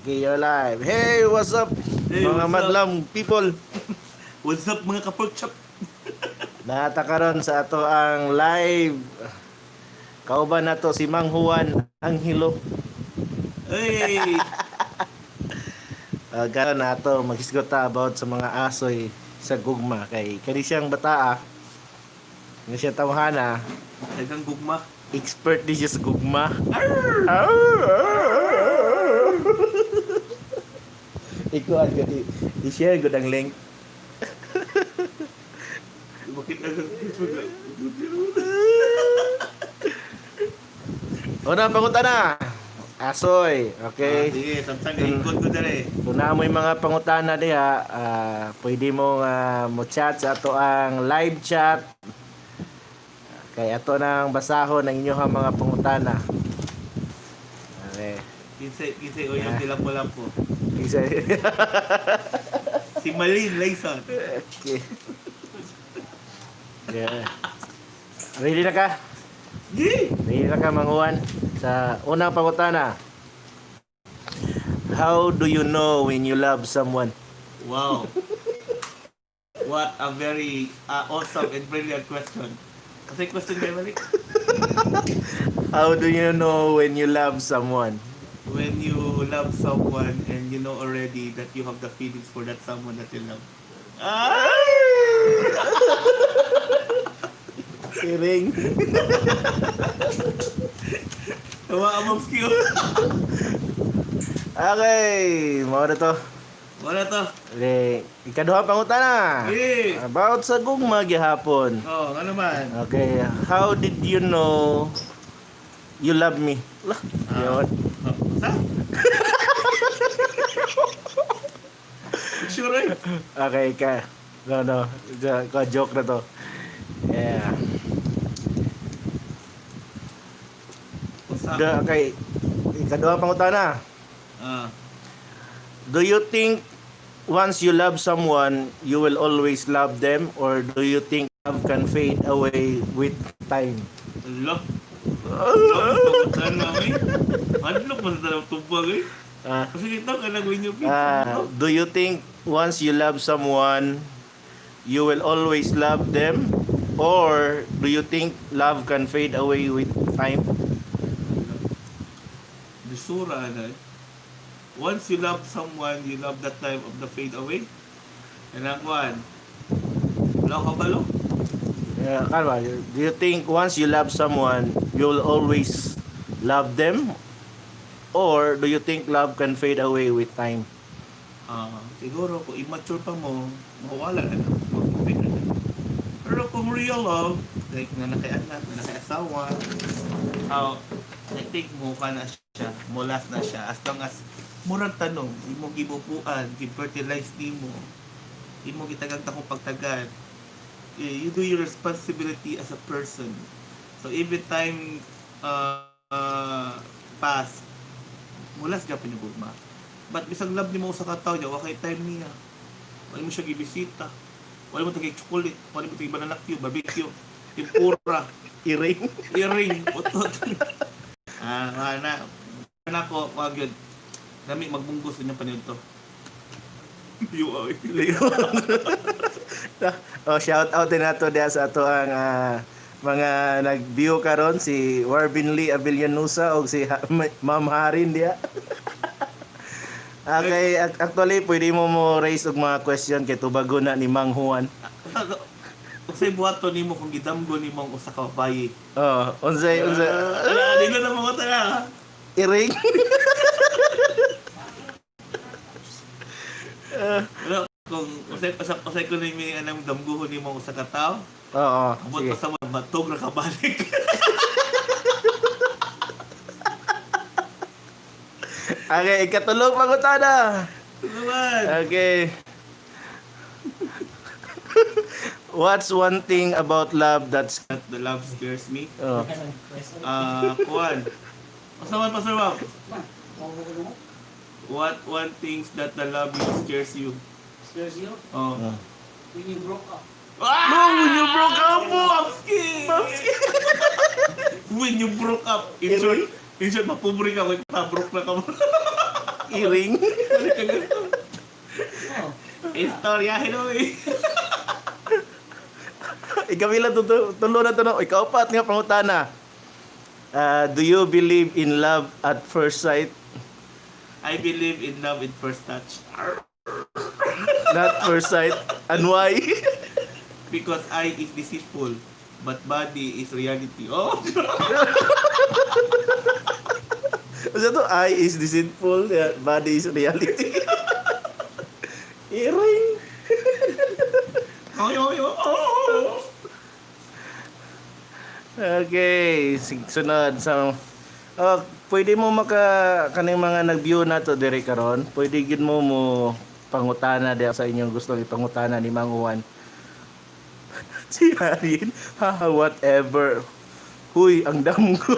Okay, you're live. Hey, what's up? Hey, mga what's up? madlam people. What's up, mga ka-pork chop? Nata karon sa ato ang live. Kauban nato si Mang Juan Angelo. Hey! Karon nato maghisgot ta about sa mga asoy sa gugma kay kani siyang bataa. Kani siya tawhana, Dagang gugma. expert di siya sa gugma. Ikaw ang gadi. I-share gud ang link. Bakit ang Una pangutana. Asoy, okay. Ah, sige, samtang ikot ko dere. Kung naa mo'y mga pangutana diha, pwede mo mo chat sa ato ang live chat. Kay ato nang basahon ang inyong mga pangutana. Okay. Kinsay kinsay uyong nilampo-lampo. Isa. Si Malin Layson. Okay. Yeah. Ready na ka? Gi! Ready na ka, Mang Juan? Sa unang pangutana. How do you know when you love someone? Wow. What a very awesome and brilliant question. Kasi question kayo balik. How do you know when you love someone? When you love someone and you know already that you have the feelings for that someone that you love. Ah! Kiring. Tawa ang mom's cute. Okay, mao na to. Wala to. Le, ikaduha pangutana. Yeah. About sa gugma gihapon. Oh, ano man? Okay, how did you know you love me? Lah, Ah. yun. Oh, sa? Sure eh. Okay, ka. No, no. Ka joke na to. Yeah. Usa. Okay, ikaduha pangutana. Ah. Do you think once you love someone, you will always love them, or do you think love can fade away with time? Ala. Ala, eh. Hadlok man sa tanang tubag eh. Ah. Kasi kita ka lang when you feel. Do you think once you love someone, you will always love them? Or do you think love can fade away with time? Bisura na. Once you love someone, you love that time of the fade away. Kanang kuan. Wala ka balo? Yeah, kalma. Do you think once you love someone, you will always love them? Or do you think love can fade away with time? Ah, siguro kung immature pa mo, mawala na lang. Mag-fade na lang. Pero kung real love, like na nakay anak, na nakay asawa, I think mo ka na siya, mulas na siya, as long as murag tanong, imo gibubuan, gi-fertilize nimo, imo gitagang takong pagtagad, eh, you do your responsibility as a person. So every time pass, mulas gapon yung gugma. But bisag love nimo sa kataw niya, wa kay time niya. Wala mo siya gibisita. Wala mo tagay chocolate, wala mo tagay banana cue, barbecue, tempura, Iring. earring, utot. Ah, wala na. Wala ko, wag yun. Dami magbunggo sa inyong panood to. You are. Oh, shout out din nato diha sa ato ang mga nag-view karon, si Warvin Lee Avillanusa og si Ma'am Harin diha. Okay, actually pwede mo mo raise og mga question kay tubago na ni Mang Juan. Unsay buhaton nimo kung gidamgo nimo ang usa ka babaye? Oh, unsay unsay Ala, di na mga tala. Iring. Wala, kung unsay usa unsay ko ni anang damguhon nimo ang usa ka tawo, Oo, abot sige. pa sa mga matog ra ka balik. Okay, ikatulong pangutana. Naman. Okay. What's one thing about love that's That the love scares me. Oh. Ah, kuan. Asa man, Pastor Bob? What one things that the love you scares you? Scares you? Oh. When you broke up. Ah! No, when you broke up, oh, I'm scared. I'm scared. When you broke up, in short, mapobre ka, kung broke na ka mo. Iring. Balik kang gusto. Oh. Istorya, hello eh. Ikaw ila tulo na to no. Ikaw pa at nga pangutana. Do you believe in love at first sight? I believe in love in first touch. Arr. Not first sight. And why? Because I is deceitful, but body is reality. Oh! Basta to, eye is deceitful, yeah, body is reality. Iring. Oy, oy, oy, oh! Okay, sunod sa. Oh, pwede mo maka kaning mga nag-view na to diri karon. Pwede gid mo mo pangutana diha sa inyong gusto ipangutana ni Mang Juan. Si Harin, haha, whatever. Huy, ang damgo.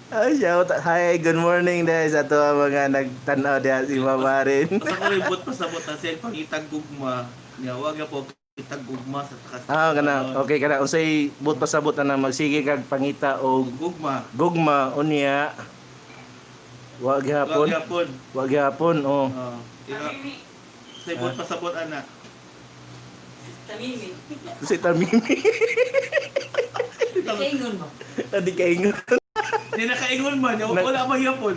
Ay, shout. Hi, good morning guys. Ato ang mga nagtanaw diha si Mama Rin. Basta ko ribot pa sa buta siya pangitag gugma. Niya wag po kitag gugma sa takas. Ah, kana. Okay, kana. Unsay but pasabot na na magsige kag pangita og Gugma. gugma unya. Wa Wag gihapon. yapon. Wa gihapon, oh. Oh, ila Tamimi. sa ibot pasabot ana. Tamimi. Si Tamimi. Kaingon ba? Adi kaingon. Di nakaingon man, niya, wala man yapon.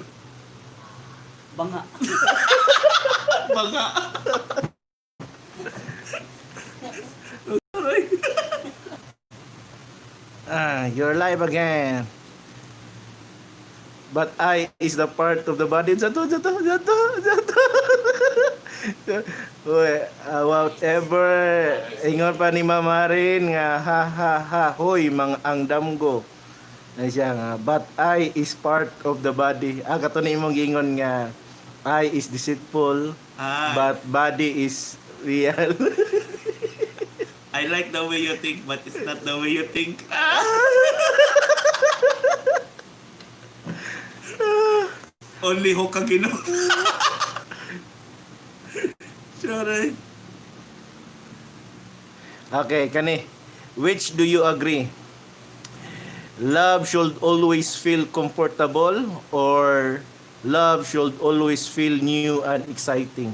Banga. Baka. Aray. Ah, you're live again. But I is the part of the body. Zato, zato, zato, zato. Uy, ah, whatever. Ingon pa ni Mama Rin nga ha ha ha hoy mga ang damgo. Ay siya nga, but I is part of the body. Ah, kato ni imong giingon nga I is deceitful, Ah, but body is real. I like the way you think, but it's not the way you think. Ah! Only Hokage no. Sure. Eh. Okay, kani. Which do you agree? Love should always feel comfortable or love should always feel new and exciting?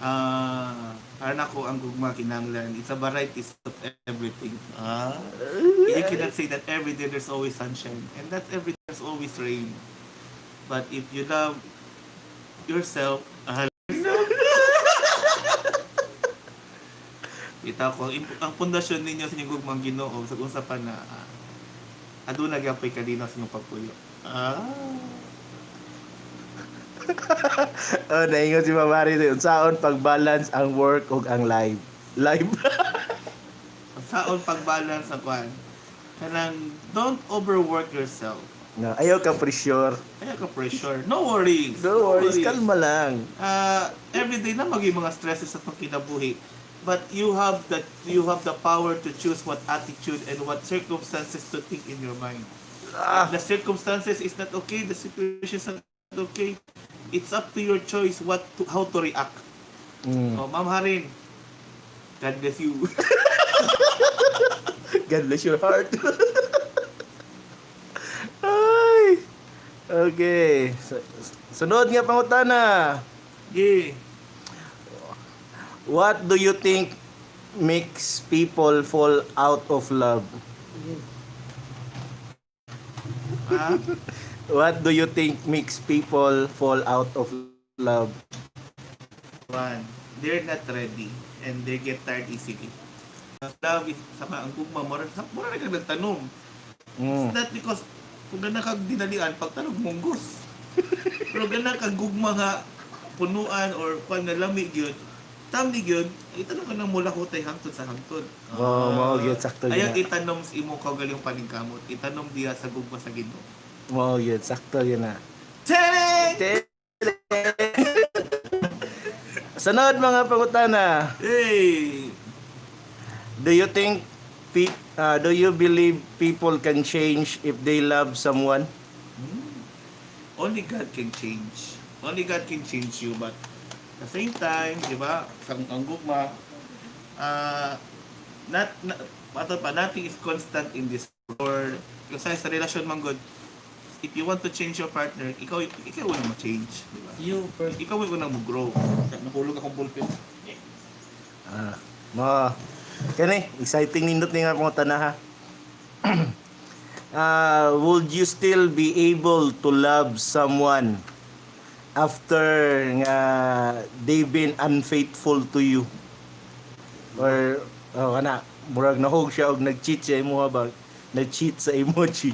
Ah, uh, ko ang gugma kinahanglan. It's a variety of everything. Ah. You cannot say that every day there's always sunshine and that every day there's always rain. But if you love yourself, yourself. Kita ko ang pundasyon ninyo sa inyong gugmang Ginoo sa unsa pa na aduna gyapon kalinaw sa inyong pagpuyo. Ah. Oh, naingon si Mama Rin, unsaon pag-balance ang work ug ang life? Life. Saon pag-balance ang kwan? Kanang don't overwork yourself. No, ayaw ka pressure. Ayaw ka pressure. No worries. No worries, kalma lang. Every day na maging mga stresses sa itong kinabuhi. But you have the power to choose what attitude and what circumstances to think in your mind. Ah, The circumstances is not okay, the situation is not okay. It's up to your choice what to, how to react. Oh, Ma'am Harin, God bless you. God bless your heart. Ay. Okay. Sunod nga pangutana. Yeah. What do you think makes people fall out of love? Ah, What do you think makes people fall out of love? One, they're not ready and they get tired easily. Love is sama ang gugma mura sa mura ra kag nagtanom. It's not because kung gana kag dinalian pagtanog munggos. Pero gana kag gugma nga punuan or kwan nga lami gyud. Tamni gyud, itanom ka ng mula hutay hangtod sa hangtod. Oh, mao gyud, sakto gyud Ayaw na. itanom sa imo kaugalingong paningkamot. Itanom diya sa gugma sa Ginoo. Mao gyud, sakto gyud na. Teng! Sunod mga pangutana. Hey! Do you think do you believe people can change if they love someone? Only God can change. Only God can change you, but at the same time, di ba, sa ang gugma, not, not, ato pa, nothing is constant in this world. Kasi sa relasyon man good, If you want to change your partner, ikaw unang ma-change, di ba? You first. Ikaw yung unang mo-grow. Nahulog akong ballpen. Ah, mo. Kani, exciting nindot ni nga pangutana ha. Ah, would you still be able to love someone after nga they've been unfaithful to you? Or oh kana, murag nahog siya og nag-cheat sa imo ba? Nag-cheat sa imo cheat.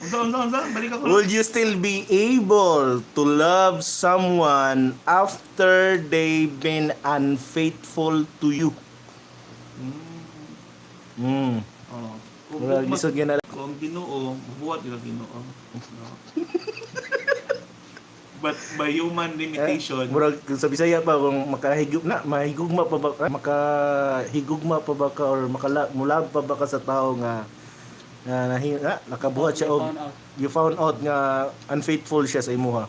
Unsa, unsa, unsa? Balik ako. Would you still be able to love someone after they've been unfaithful to you? Oh. Kung, Murag kung, lisod nga na kung ang Ginoo, buhat nila Ginoo. No? But by human limitation, Eh, murag kung sa Bisaya pa kung makahigug na, mahigugma pa ba ka, makahigugma pa ba ka or makala, mulab pa ba ka sa tao nga nga nahi, na, nakabuhat siya og Found out. you found out nga unfaithful siya sa imuha.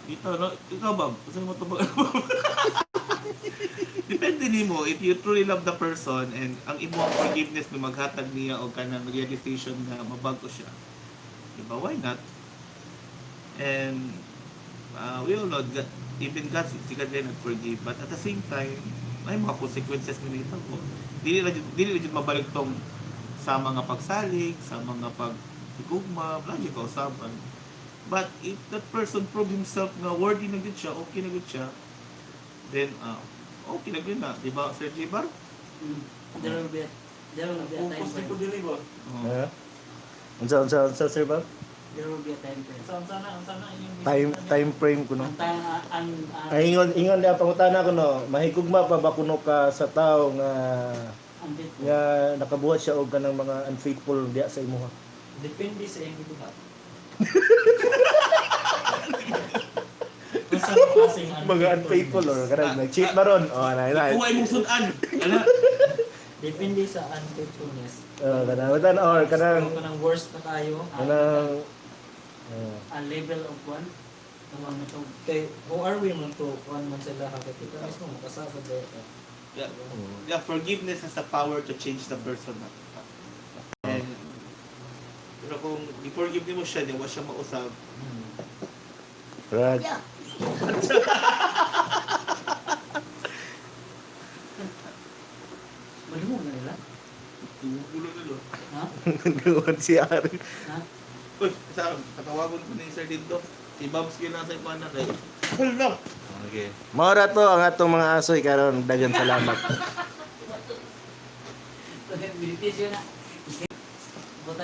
Ito, no? Ikaw ba? Gusto mo ito ba? Depende nimo if you truly love the person and ang imo ang forgiveness na maghatag niya o kanang realization na mabago siya. Diba? Why not? And we all know that even God, si God din nag-forgive. But at the same time, may mga consequences na nito ko. Dili na jud mabalik tong sa mga pagsalig, sa mga pag-igugma, wala jud kausaban. But if that person prove himself nga worthy na gud siya, okay na gud siya, then okay na gud na, di ba, Sir Jibar? There will be a time Focus frame. ko dili ba? Oh. Ha? Unsa unsa unsa sir ba? There will be a time frame. Unsa na, unsa na inyong Time time frame kuno. Ang time, ang, Ay ingon ingon diha pangutana kuno, mahigugma pa ba kuno ka sa tao nga ang faithful. nga nakabuhat siya og kanang mga unfaithful diha sa imuha? Depende sa iyong gibuhat. Kung sa klaseng Mga unfaithful or kanang nag-cheat ba ron? Oh, na na. Kuha imong sudan. Ana. Depende sa unfaithfulness. Oh, kanang kanang or kanang Kung kanang worst na kayo, kanang oh. A level of one. Tawag na to. Kay who are we man to kuan man sila ha kay kita mismo makasabot dahil ka. Yeah, forgiveness has the power to change the person. And, pero kung i-forgive nimo siya, di wa siya mausab. Rag. Yeah. Madungog na nila. Ulo na lo. Ha? Nuon si Ari. Ha? Uy, sa katawagon ko ni Sir Dindo. Si Babs yun nasa ikuan na kay. Hala. Okay. Maura to ang atong mga asoy karon, daghang salamat. Meditation na.